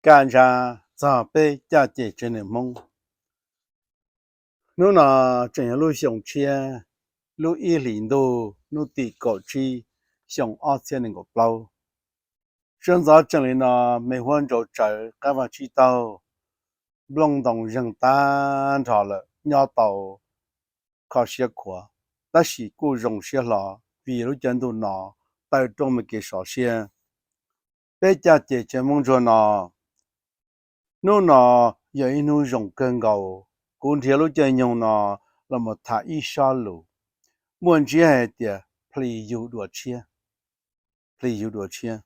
Kaj ntsha txog peb caj ces tsev neeg Hmoob. Hnub no tseem yog lub xyoo tshiab, lub ib hlis ntuj hnub tim kaum tsib, xyoo ob txhiab nees nkaum plaub. Sawv ntxov tseem li no, me huab ntsau tsawv qab vag tsib taug, nplooj ntoos zeeg tag nrho lawm, nyob tau kho siab khuav, tab sis kuj zoo siab hlo vim lub caij ntuj no taw rooj me kev sov siab. Peb caj ces tsev Hmoob ntsuag no, hnub no yog ib hnub zoo kawg nkaus. Kuv nrhiav lub caij nyoog no los mus tham ib sob lus muaj ntsiab hais tias plis yug dua tshiab. Plis yug dua tshiab.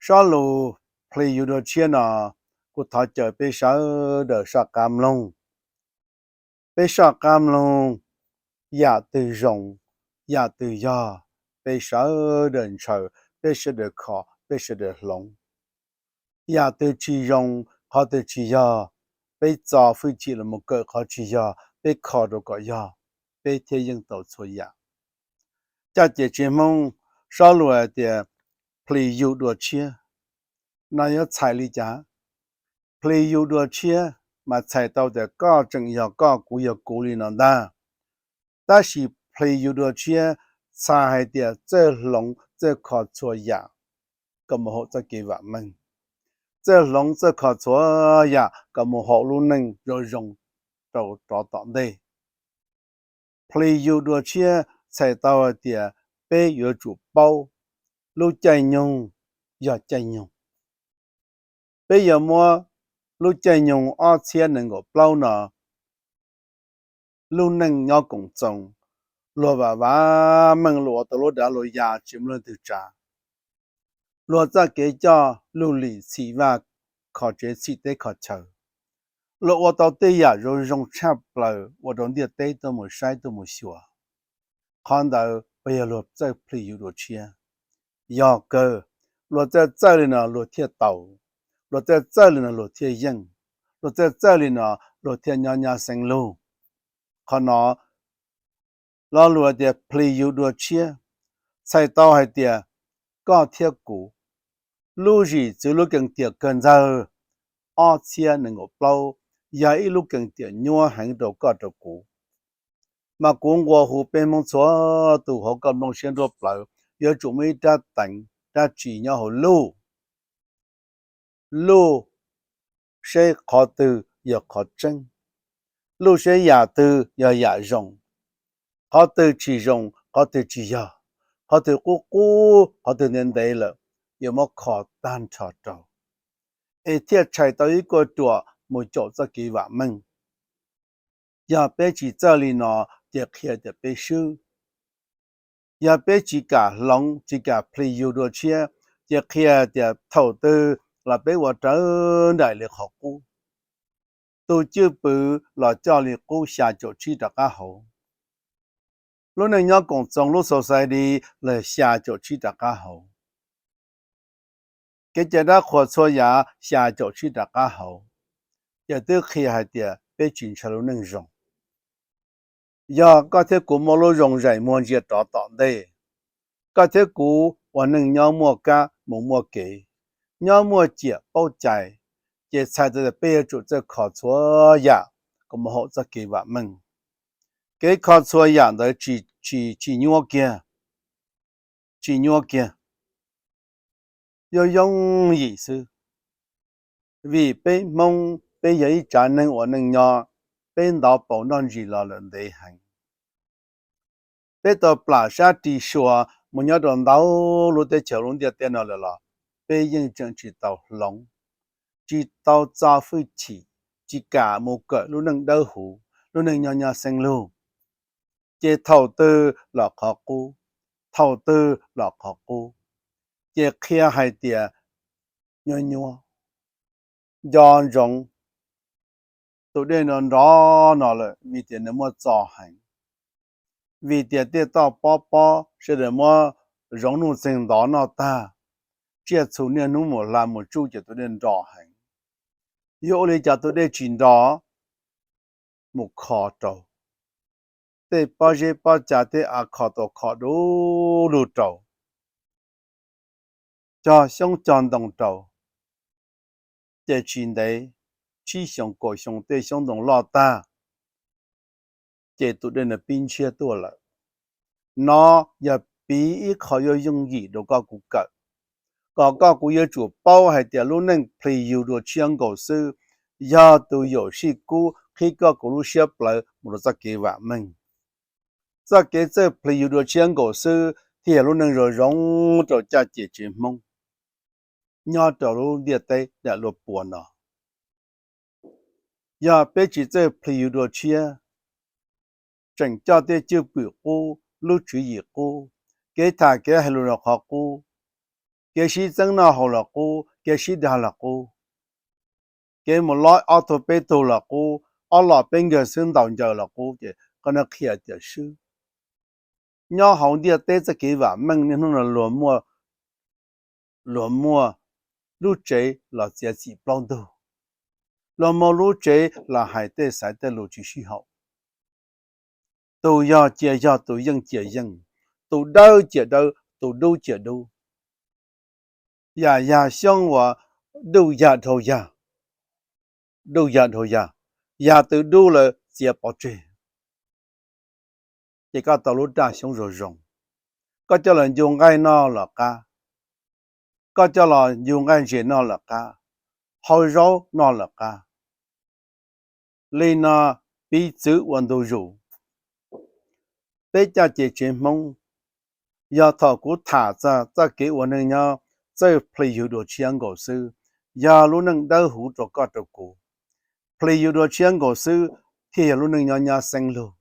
Sob lus plis yug dua tshiab no, kuv thov caw peb sawv daws soj qab mloog. Peb soj qab mloog, yam twg zoo, yam twg yog, peb sawv daws ntshaw, peb sawv daws kho, peb sawv daws hloov. Yam twg tsis zoo, qhov twg tsis yog, peb txo hwj chim los mus kawm qhov tsis yog, peb kho rau kom yog, peb thiaj yeej tau txhua yam. Caj ces tsev Hmoob, sob lus hais tias plis yug dua tshiab no yuav txhais li cas? Plis yug dua tshiab mas txhais tau tias koj tseem yog koj, kuv yog kuv li no ntag. Tab sis plis yug dua tshiab txhais hais tias txawj hloov txawj kho txhua yam kom mus haum txoj kev vam meej, txawj hloov txawj kho txhua yam kom mus haum lub neej zoo zoo rau rov tom ntej. Plis yug dua tshiab txhais tau hais tias peb yuav tsum paub lub caij nyoog yog caij nyoog. Peb yuav muab lub caij nyoog ob txhiab nees nkaum plaub no, lub neej nyob koom txoos, luag vam vam meej, luag ua tau lub dav luag ya tsis muaj leej twg tsav. Luag txoj kev coj lug lim txhim vaj, kho tsev txhim teb kho chaw, luag ua tau tej yam zoo zoo tshaj plaws ua rau ntiaj teb tuaj mus saib tuaj mus xyuas. Qhov ntawd puas yog luag txawj plis yug dua tshiab? Yog kawg. Luag txawj txawj li no luag thiaj tau, luag txawj txawj li no luag thiaj yeej, luag txawj txawj li no luag thiaj nyob nyab xeeb lug. Qhov no lo lus tias plis yug dua tshiab txhais tau hais tias koj thiab kuv, lub zim txwv lub kees tiam kawg ntxawg ob txhiab nees nkaum plaub yog ib lub kees tiam nyuaj heev rau koj rau kuv. Mas kuv nqua hu peb Hmoob txhua tus hauv koj nplooj siab nruab plawv yuav tsum muaj ib rab teev rab tsi nyob hauv luj. Luj seb qhov twg yog qhov tseeb, luj seb yam twg yog yam zoo, qhov twg tsis zoo, qhov twg tsis yog, qhov twg qub qub, qhov twg ntev ntev lawm, yuav muab kho tag nrho rau, es thiaj tshais tau ib kuaj ruam mus caum txoj kev vam meej. Yog peb tsis txawj li no, ces qhia tias peb swb. Yog peb tsis kam hloov, tsis kam plis yug dua tshiab, ces qhia tias thaum twg los peb ua raws nraim li qhov qub. Tus cwj pwm los coj li qub xya caum tsib rov qab hauv. Lub neej nyob koom txoos lub society los xya caum tsib rov qab hauv. Kev cai dab qhuas txhua yam xya caum tsib rov qab hauv, ces twb qhia hais tias peb tsis ntshaw lub neej zoo. Yog koj thiab kuv muaj lub zoo zaim muag ntsia rov tom ntej, koj thiab kuv ua neej nyob muaj kab mus muaj kev, nyob muaj ciam paub cai, ces txhais tau tias peb yuav tsum txawj kho txhua yam kom mus haum txoj kev vam meej. Kev kho txhua yam ntawd tsis, tsis, tsis nyuaj kiag, tsis nyuaj kiag, yooj yooj yim xwb. Vim peb Hmoob peb yog ib tsav neeg ua neej nyob, peb ntov paus noj ntsis los lawm ntev heev. Peb tau plam sab ris sua mus nyob rau ntau lub teb chaws lub ntiaj teb no lawm los peb yeej tseem tsis tau hloov, tsis tau txo hwj chim, tsis kam mus kawm lub neej dawb huv, lub neej nyob nyab xeeb lug. Ces thaum twg los qhov qub, thaum twg los qhov qub, ces qhia hais tias nyuaj nyuaj. Nco ntsoov, tus dej no nrov no lawm vim tias nws muaj txo heev, vim tias tej toj pob pob sawv daws muab zoov nuj txeeg ntov noj tag, tsiaj txhu niaj hnub mus hla mus tsuj ces tus dej nrov heev. Yuav ua li cas tus dej tsis nrov? Mus kho rau tej pob zeb pob cav, tej av kho tau kho du lug rau, cog xyoob cog ntoo rau, Ces tsis ntev, tsib xyoos kaum xyoo tej xyoob ntoo loj tag, ces tus dej no pib ntshiab tuaj lawm. No yog piv ib qho yooj yooj yim rau koj kuv kawm, kom koj kuv yuav tsum paub hais tias lub neej plhis yug dua tshiab nkaus xwb, yog tus yuam sij kub qhib koj kuv lub siab plawv mus rau txoj kev vam meej. Txoj kev txawj plhis yug dua tshiab nkaus xwb thiaj yog lub neej zoo zoo rau caj ces tsev Hmoob nyob rau lub ntiaj teb dam luaj pua no. Yog peb tsis txawj plhis yug dua tshiab, tseem coj tej cwj pwm qub, lub tswv yim qub, kev tham kev hais lus los qhov qub, kev sib txeeb noj haus los qub, kev sib dag los qub, kev mus lob ob tug peb tug los qub, ob los peb nkawg xwb ntaus ncaws los qub, ces qhov no qhia tias swb. Nyob hauv ntiaj teb txoj kev vam meej niaj hnub no luag muaj, luag muaj lub tsev los txiav txim plaub ntug, luag muaj lub tsev los hais tej xaiv tej lus tsis sib haum. Tus yog cia yog, tus yeej cia yeej, tus dawb cia dawb, tus dub cia dub. Yam yag xyoob uas dub yag dhau yag, dub yag dhau yag, yam twg dub lawm txiav pov tseg, ces koj tau lub raj xyoob zoo zoo. Koj coj los ncu nqaij noj los qab, koj coj los ncu nqaij ntses noj los qab, hau zaub noj los qab. Li no piv txwv ua ntu zus, peb caj ces tsev Hmoob, yog thaum kuv tham txog txoj kev ua neej nyob txawj plhis yug dua tshiab nkaus xwb, yog lub neej dawb huv rau koj rau kuv. Plhis yug dua tshiab nkaus xwb thiaj yog lub neej nyob nyab xeeb lug.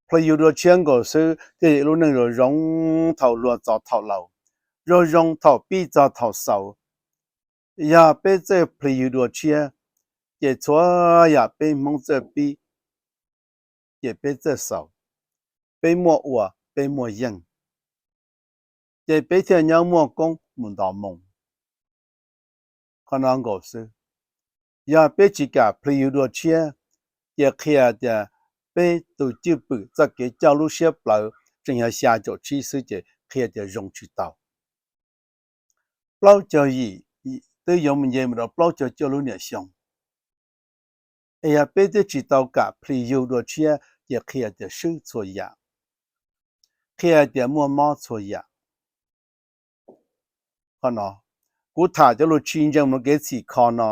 Plhis yug dua tshiab nkaus xwb thiaj yog lub neej zoo zoo thaum luag txog thaum laus, zoo zoo thaum pib txog thaum xaus. Yog peb txawj plhis yug dua tshiab, ces txhua yam peb Hmoob txawj pib, ces peb txawj xaus, peb muaj ua peb muaj yeej, ces peb thiaj nyob muaj koob mus nto moo. Qhov no nkaus xwb. Yog peb tsis kam plhis yug dua tshiab, ces qhia tias peb tus cwj pwm txoj kev coj lub siab plawv tseem yog xya caum tsib xwb ces qhia tias zoo tsis tau. Plaub caug yim twb yuav mus nce mus rau plaub caug cuaj lub niam xyoo, es yog peb twb tsis tau kam plhis yug dua tshiab ces qhia tias swb txhua yam, qhia tias muaj mob txhua yam. Qhov no, kuv tham cov lus tsis ntseeg mus rau kev txhim kho no,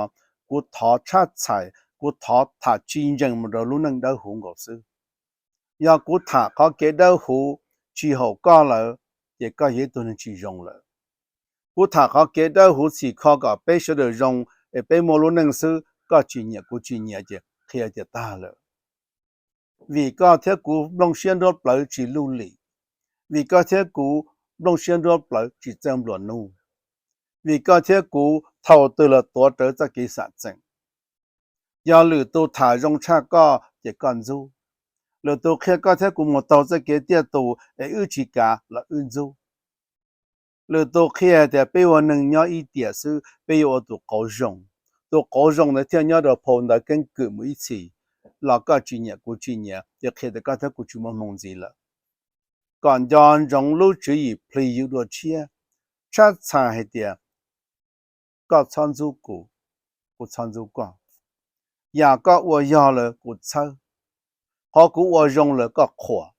kuv thov tshab txhais, kuv thov tham tsis ntseeg mus rau lub neej dawb huv nkaus xwb. Yog kuv tham qhov kev dawb huv tsis haum koj lawm, ces koj yog ib tug neeg tsis zoo lawm. Kuv tham qhov kev dawb huv txhim kho kom peb sawv daws zoo, es peb muaj lub neej xwb, koj tsis nyiam kuv tsis nyiam ces qhia tias tag lawm. Vim koj thiab kuv nplooj siab nruab plawv tsis luj lim, vim koj thiab kuv nplooj siab nruab plawv tsis txawj nplua nuj, vim koj thiab kuv thaum twg los tuav rawv txoj kev xam txeem. Yog lwm tus tham zoo tshaj koj ces koj ntxub, lwm tus qhia koj thiab kuv mus taug txoj kev tiaj tus es wb tsis kav los wb ntxub. Lwm tus qhia tias peb ua neeg nyob ib tiam xwb peb yuav ua tus qauv zoo, tus qauv zoo ntawd thiaj nyob rau phau ntawv keeb kwm mus ib txhis, los koj tsis nyiam kuv tsis nyiam ces qhia tias koj thiab kuv tsis muaj hmoo ntxiv lawm. Kom nco ntsoov lub tswv yim plhis yug dua tshiab, tshab txhais hais tias koj txhob ntxub kuv, kuv txhob ntxub koj. Yam koj ua yog lawm kuv txhawb, qhov kuv ua zoo lawm koj qhuas.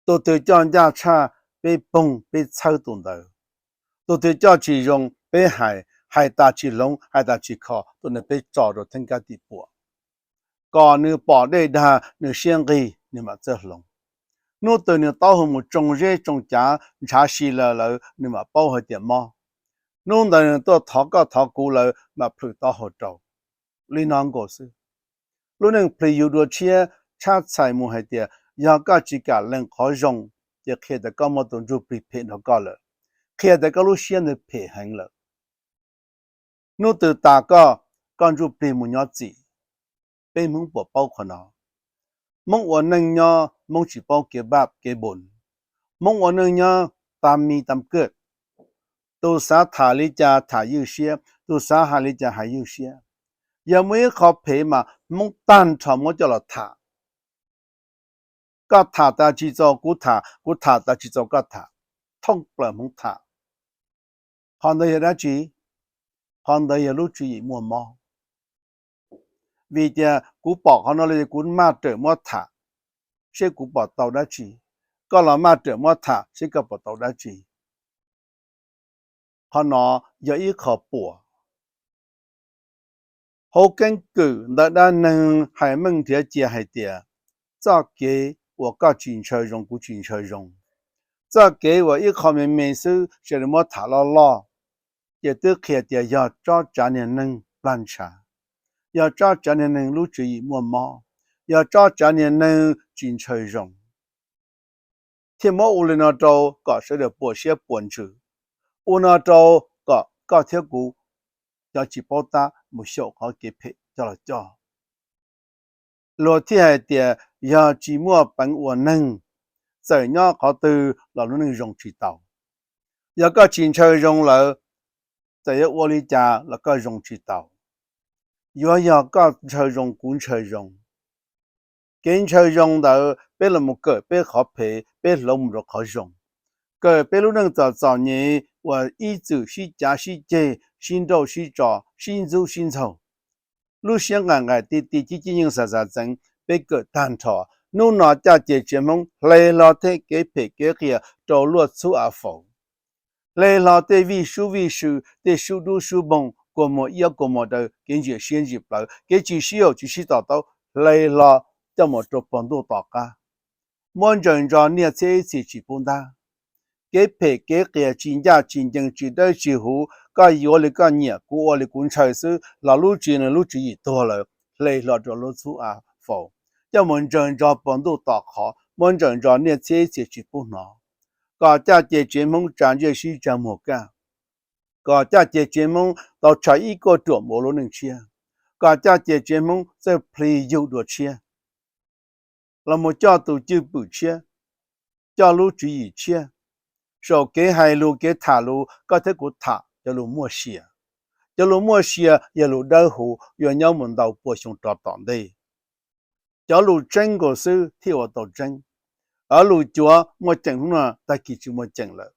Tus twg coj ncaj tshaj, peb poog peb txhawb tus ntawd. Tus twg coj tsis zoo peb hais, hais tas tsis hloov hais tas tsis kho, tus ntawd peb tso rau theeb kab tim puam, kom nws pom dej dag nws siab nqig nws mam txawj hloov. Hnub twg nws taub hau mus tsoo zeb tsoo cav ntshav si lawm lawm nws mam paub hais tias mob. Hnub ntawd nws tuaj thov koj thov kuv lawm mam plhws taub hau rau. Li no nkaus xwb. Lub neej plhis yug dua tshiab, tshab txhais mus hais tias yog koj tsis kam lees qhov zoo, ces qhia tias koj muaj tus ntsuj plig phem nrog koj lawm, qhia tias koj lub siab ntawd phem heev lawm. Hnub twg tas koj, koj ntsuj plig mus nyob txim. Peb Hmoob puas paub qhov no? Hmoob ua neej nyob Hmoob tsis paub kev npaj kev npun. Hmoob ua neej nyob tam mi tam kawg. Tus xav tham li cas tham ywj siab, tus xav hais li cas hais ywj siab. Yog muaj ib qho phem mas Hmoob tag nrho muab coj los tham. Koj tham tas tsis txaus kuv tham, kuv tham tas tsis txaus koj tham, thoob plaws Hmoob tham. Qhov ntawd yog dab tsi? Qhov ntawd yog lub tswv yim muaj mob. Vim tias kuv pom qhov no li kuv maj rawm muab tham seb kuv pom tau dab tsi, koj los maj rawm muab tham seb koj pom tau dab tsi. Qhov no yog ib qho puas. Hauv keeb kwm ntawm dab neeg hais meej nrhiav cia hais tias txoj kev uas koj tsis ntshaw zoo kuv tsis ntshaw zoo, txoj kev uas ib qho me me xwb sawv daws muab tham loj loj, ces twb qhia tias yog tsob tsav niag neeg plag ntshav, yog tsob tsav niag neeg lub tswv yim muaj mob, yog tsob tsav niag neeg tsis ntshaw zoo. Thiaj muab ua li no rau kom sawv daws puas siab puas ntsws, ua no rau kom koj thiab kuv cov tsis paub tab mus xyaum qhov kev phem coj los coj. Luag thiaj hais tias yog tsis muaj peev ua neeg, txawm nyob qhov twg los lub neej zoo tsis tau. Yog koj tsis ntshaw zoo lawm, txawm yuav ua li cas los koj zoo tsis tau. Yuav yog koj ntshaw zoo kuv ntshaw zoo. Kev ntshaw zoo ntawd peb los mus kawm peb qhov phem, peb hloov mus rau qhov zoo. Kawm peb lub neej txom txom nyem uas ib txwm sib cav sib ceg, sib nrauj sib tso, sib ntxub sib ntxaug. Lub siab nqaim nqaim ti ti cib cib yeej xav xav txeev, peb kawm tag nrho. Hnub no caj ces tsev Hmoob hle hlo tej kev phem kev qias rau luaj txhub av faus. Hle hlo tej vij sub vij sw, tej sub dub sub npoog, kua muag iab kua muag daw, kev ntsia siab ntsia plawv, kev tsis sib haum tsis sib to taub, hle hlo coj mus rau pog ntuj tom qab. Muab ntsaws ntso niaj txhiab ib txhis tsis pub ntab. Kev phem kev qias tsis ncaj tsis ncees tsis dawb tsis huv, koj yuav li koj nyiam kuv ua li kuv ntshaw xwb los lub tswv yim no lub tswv yim tuag lawm, hle hlo rau lub txhub av faus, coj mus ntsaws ntso pog ntuj tom qhov, muab ntsaws ntso niaj txhiab ib txhis tsis pub hnov. Kom caj ces tsev Hmoob tsa ntsej sib tsa muag kaj, kom caj ces tsev Hmoob tau tshav ib kauj ruam mus ua lub neej tshiab, kom caj ces tsev Hmoob txawj plhis yug dua tshiab, los mus coj tus cwj pwm tshiab, coj lub tswv yim tshiab. Saum kev hais lus kev tham lus koj thiab kuv tham cov lus muaj sia. Cov lus muaj sia yog lus dawb huv yuav nyob mus ntau pua xyoo rov tom ntej. Cov lus tseeb nkaus xwb thiaj ua tau tseeb. Lus cuav muaj ceem hnub no tag kis tsis muaj ceem lawm.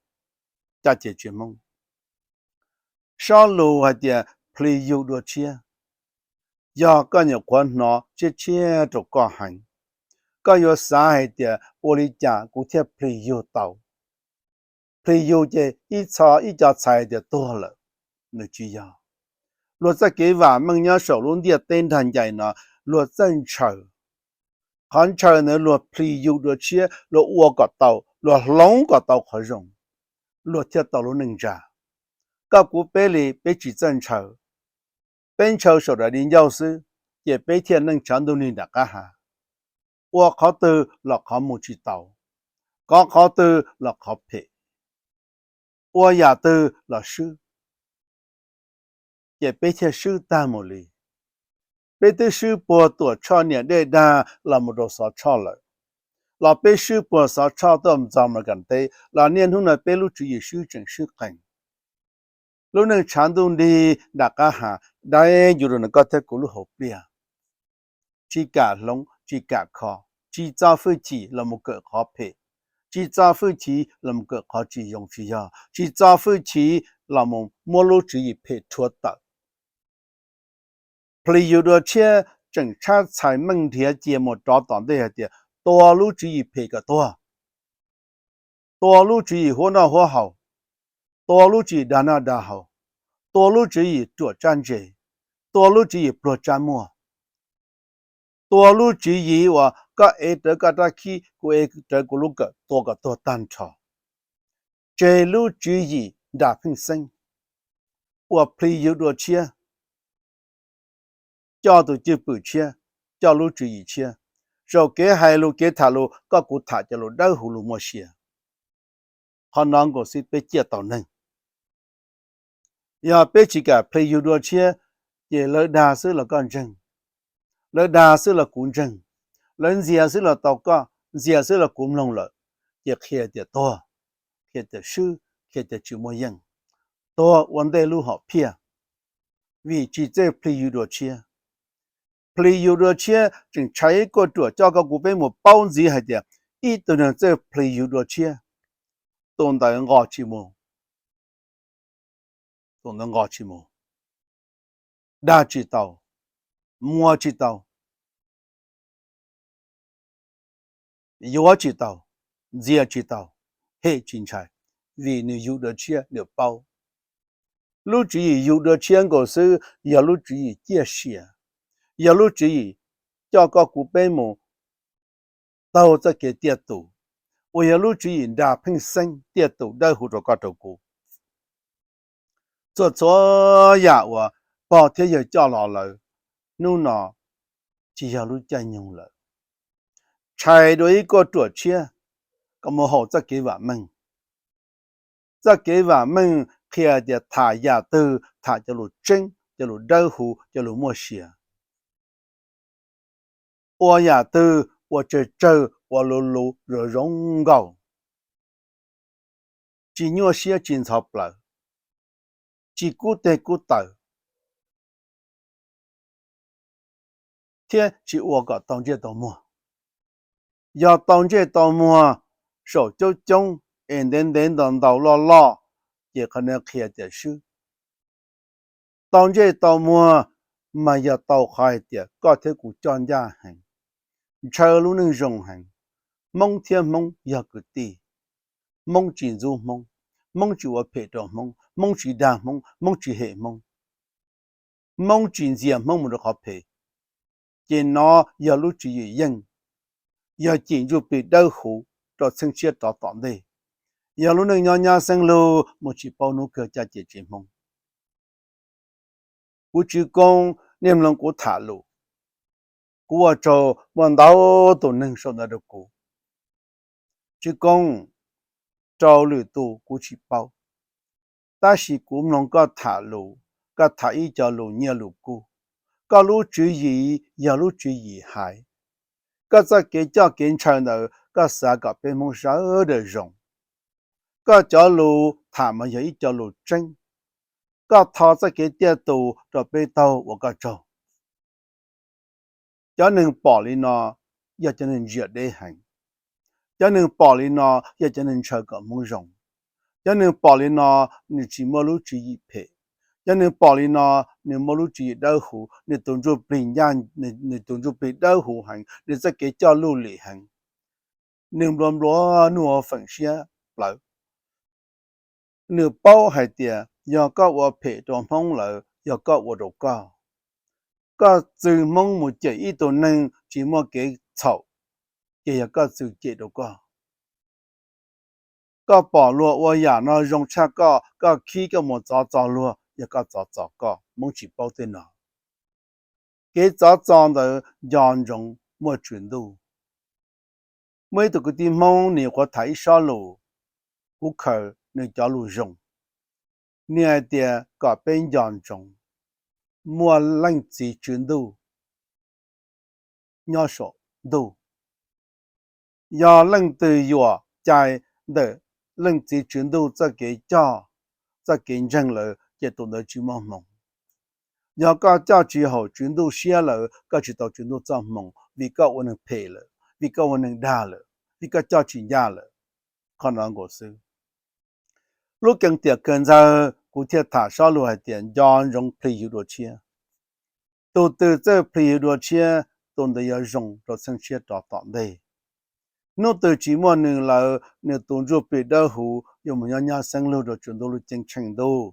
Caj ces tsev Hmoob, sob lus hais tias plhis yug dua tshiab, yog koj nyuam qhuav hnov tshiab tshiab rau koj heev, koj yuav xav hais tias ua li cas kuv thiaj plhis yug tau. Plhis yug ces ib txho ib co txhais tias tuag lawm, nws tsis yog. Luag txoj kev vam meej nyob saum lub ntiaj teb nrag ncais no, luag txawj ntshaw. Qhov ntshaw ntawd luag plhis yug dua tshiab, luag ua kom tau, luag hloov kom tau qhov zoo, luag thiaj tau lub neej ntsa. Koj kuv peb li peb tsis txawj ntshaw, peb ntshaw saum daim di ncauj xwb, ces peb thiaj neej tshav ntuj nrig nram qab hav. Ua qhov twg los qhov mus tsis tau, kov qhov twg los qhov phem, ua yam twg los swb, ces peb thiaj swb tag mus li. Peb twb swb puag Tuam Tshoj niam dej dag los mus rau Xov Tshoj lawm, los peb swb puag Xov Tshoj tuaj txog Meskas teb los niaj hnub no peb lub tswv yim swb tseem swb qees. Lub neej tshav ntuj nrig nram qab hav dai yuav rau koj thiab kuv lub hauv pliaj. Tsis kam hloov tsis kam kho, tsis txo hwj chim los mus kawm qhov phem, tsis txo hwj chim los mus kawm qhov tsis zoo tsis yog, tsis txo hwj chim los mus muab lub tswv yim phem rhuav tawm. Plhis yug dua tshiab tseem tshab txhais meej nrhiav cia mus rov tom ntej hais tias tua lub tswv yim phem kom tuag, tua lub tswv yim huab noj huab haus, tua lub tswv yim dag noj dag haus, tua lub tswv yim ruam tsab ntse, tua lub tswv yim pluag tsab muag, tua lub tswv yim uas koj ev rawv koj rab khib, kuv ev rawv kuv lub kawm, tua kom tuag tag nrho. Tseg lub tswv yim nram pheej xeeb, ua plhis yug dua tshiab, coj tus cwj pwm tshiab, coj lub tswv yim tshiab. Saum kev hais lus kev tham lus koj kuv tham cov lus dawb huv lus muaj sia. Qhov no nkaus xwb peb ciaj tau neeg. Yog peb tsis kam plhis yug dua tshiab, ces lawv dag xwb los koj ntseeg, lawv dag xwb los kuv ntseeg, lawv ntxias xwb los tau koj, ntxias xwb los kuv mloog lawm, ces qhia tias tuag, qhia tias swb, qhia tias tsis muaj yeej, tuag ua ntej lub hom phiaj, vim tsis txawj plhis yug dua tshiab. Plhis yug dua tshiab tseem tshais ib kauj ruam coj koj kuv peb mus paub ntxiv hais tias ib tug neeg txawj plhis yug dua tshiab, tus ntawd nqos tsis mus, tus ntawd nqos tsis mus. dag tsis tau, muag tsis tau, yuav tsis tau, ntxias tsis tau, hem tsis ntshai, vim nws yug dua tshiab, nws paub. Lub tswv yim yug dua tshiab nkaus xwb yog lub tswv yim ciaj sia, yog lub tswv yim coj koj kuv peb mus taug txoj kev tiaj tus, uas yog lub tswv yim nra pheej xeeb tiaj tus dawb huv rau koj rau kuv. Txhua txhua yam uas pog thiab yawg coj los lawm, hnub no tsis yog lub caij nyoog lawm. Tshais dua ib kauj ruam tshiab kom mus haum txoj kev vam meej. Txoj kev vam meej qhia tias tham yam twg tham cov lus tseeb, cov lus dawb huv, cov lus muaj sia. Ua yam twg ua tsawg tsawg, ua luv luv zoo zoo nkauj, tsis nyuaj siab tsis ntxhov plawv, tsis kub teg kub taw, thiab tsis ua kom tau ntsej tau muag. Yog tau ntsej tau muag saum coob coob es ntev ntev ntau ntau loj loj, ces qhov no qhia tias swb. Tau ntsej tau muag mas yog tau qhov hais tias koj thiab kuv coj ncaj heev, ntshaw lub neej zoo heev. Hmoob thiab Hmoob yog kwv tij, Hmoob tsis ntxub Hmoob, Hmoob tsis ua phem rau Hmoob, Hmoob tsis dag Hmoob, Hmoob tsis hem Hmoob. Hmoob tsis ntxias Hmoob mus rau qhov phem. Ces no yog lub tswv yim yeej, yog cim ntsuj plig dawb huv rau txheej tshiab rov tom ntej, yog lub neej nyob nyab xeeb lug mus tsis paub hnub kawg caj ces tsis Hmoob. Kuv Tswv Koob, nej mloog kuv tham lus, kuv ua tsaug muaj ntau tus neeg sau ntawv rau kuv. Tswv Koob, rau lwm tus kuv tsis paub, tab sis kuv mloog koj tham lus, koj tham ib co lus nyiaj lus kub, koj lub tswv yim yog lub tswv yim hais. Koj txoj kev coj kev ntshaw ntawd koj xav kom peb Hmoob sawv daws zoo. Koj cov lus tham mas yog ib co lus tseeb. Koj tho txoj kev tiaj tus rau peb taug ua koj tsaug. Cov neeg pom li no yog cov neeg ntsia deb heev. Cov neeg pom li no yog cov neeg ntshaw kom Hmoob zoo. Cov neeg pom li no nws tsis muaj lub tswv yim phem. Cov neeg pom li no nws muaj lub tswv yim dawb huv, nws tus ntsuj plig ncaj, nws tus ntsuj plig dawb huv heev, nws txoj kev coj luj lim heev. Nws nplua nplua nuj feem siab plawv. Nws paub hais tias yog koj ua phem rau Hmoob lawm yog koj ua rau koj. Koj txwv Hmoob mus cem ib tug neeg tsis muaj kev txhaum, ces yog koj txwv cem rau koj. Koj pom luag ua yam no zoo tshaj koj, koj khib koj mus txov txo luag, yog koj txov txo koj. Hmoob tsis paub tej no. Kev txov txo ntawd nco ntsoov muaj tswv ntuj. Muaj ib tug kwv tij Hmoob nws nyuam qhuav tham ib sob lus, kuv khaws nws cov lus zoo. Nws hais tias kom peb nco ntsoov muaj leej txiv tswv ntuj nyob saum ntuj. Yog leej twg yuam cai ntawm leej txiv tswv ntuj txoj kev coj, txoj kev ntseeg lawm ces tus ntawd tsis muaj hmoo. Yog koj coj tsis haum tswv ntuj siab lawm, koj tsis tau tswv ntuj txoj hmoo, vim koj ua neeg phem lawm, vim koj ua neeg dag lawm, vim koj coj tsis ncaj lawm. Qhov no nkaus xwb. Lub keeb tiam kawg ntxawg kuv thiaj tham sob lus hais tias nco ntsoov plig yug dua tshiab. Tus twg txawj plig yug dua tshiab, tus ntawd yuav zoo rau txheej tshiab rov tom ntej. Hnub twg tsis muaj nws lawm, nws tus ntsuj plig dawb huv yuav mus nyob nyab xeeb lug rau tswv ntuj lub ceeb tsheej ntuj,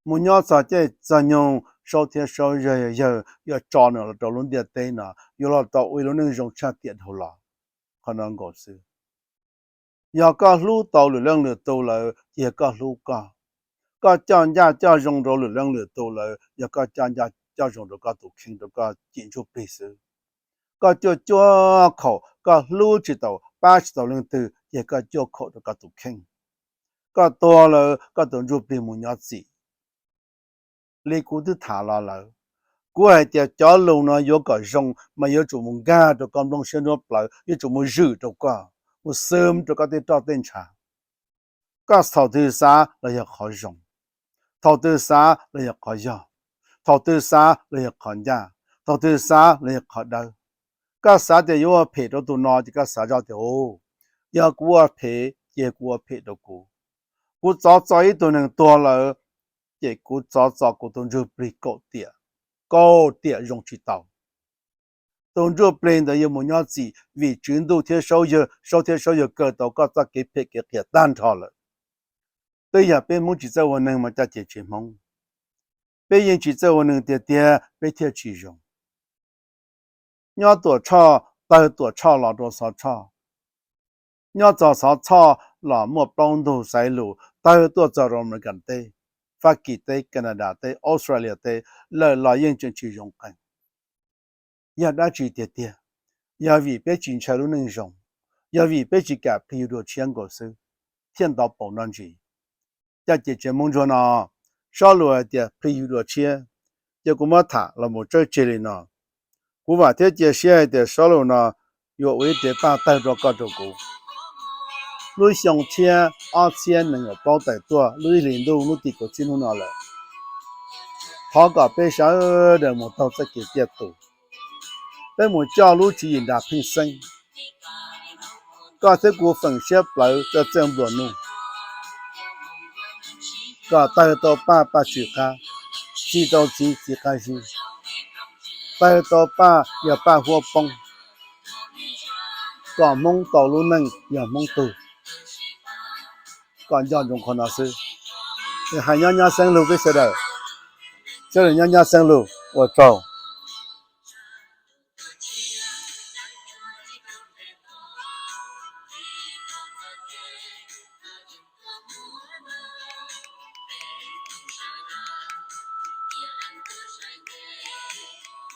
mus nyob txog caij txog nyoog saub thiab saub yawg yawg yuav tso nws los rau lub ntiaj teb no, yuav los tau ua ib lub neej zoo tshaj tiam dhau los. Qhov no nkaus xwb. Yog koj hlub tau lwm leej lwm tus lawm ces yog koj hlub koj. Koj coj ncaj coj zoo rau lwm leej lwm tus lawm yog koj coj ncaj coj zoo rau koj tus kheej, rau koj cim ntsuj plig xwb. Koj cuaj cuaj khaum, koj hlub tsis tau pab tsis tau leej twg ces koj cuaj khaum rau koj tus kheej. Koj tuag lawm koj tus ntsuj plig mus nyob txim. Li kuv twb tham los lawm, kuv hais tias cov lus no yuav kom zoo mas yuav tsum mus nkag rau koj nplooj siab nruab plawv, yuav tsum mus zwm rau koj, mus xwm rau koj tej roj tej ntsha. Koj thaum twg xav los yog qhov zoo, thaum twg xav los yog qhov yog, thaum twg xav los yog qhov ncaj, thaum twg xav los yog qhov dawb. Koj xav tias yuav ua phem rau tus no ces koj xav zoj tias, u, yog kuv ua phem ces kuv ua phem rau kuv. Kuv txov txo ib tug neeg tuag lawm ces kuv txov txo kuv tus ntsuj plig kaum tiam. kaum tiam zoo tsis tau. Tus ntsuj plig ntawd yuav mus nyob txim vim tswv ntuj thiab saub yawg, saub thiab saub yawg kaw tau koj txoj kev phem kev qias tag nrho lawm. Twb yog peb Hmoob tsis txawj ua neeg mas caj ces tsis Hmoob. Peb yeej tsis txawj ua neeg tiag tiag peb thiaj tsis zoo. Nyob Tuam Tshoj, tawg Tuam Tshoj los rau Xov Tshoj. Nyob txog Xov Tshoj los muaj plaub ntug xaiv lus tawg tuaj txog rau Amelikas teb, Fab Kis teb, Kanadas teb, Australia teb, lawm los yeej tseem tsis zoo qees. Yog dab tsi tiag tiag? Yog vim peb tsis ntshaw lub neej zoo, yog vim peb tsis kam plig yug dua tshiab nkaus xwb thiaj ntov paus no ntsis. Caj ces tsev Hmoob Ntsuag no, sob lus hais tias plig yug dua tshiab, ces kuv muab tham los mus tsawb tseg li no. Kuv vam thiab cia siab hais tias sob lus no yuav ua ib rev paj tawg rau koj rau kuv. Lub xyoo tshiab ob txhiab nees nkaum plaub tawm tuaj lub ib hlis ntuj hnub tim kaum tsib hnub no lawm. Thov kom peb sawv daws mus taug txoj kev ciaj tus, peb mus coj lub tswv yim nram pheej xeeb. Koj thiab kuv feem siab plawv txawj txawj nplua nuj, kom tawg tau Paj, Paj Tswv Qab, txi tau txiv, txiv qab zib, tawg tau Paj, yog Paj huab poob, kom Hmoob tau lub neej yog Hmoob tug. Kom nco ntsoov qhov no xwb. Hais nyob nyob xeeb lug peb sawv daws, sawv daws nyob nyob xeeb lug, ua tsaug.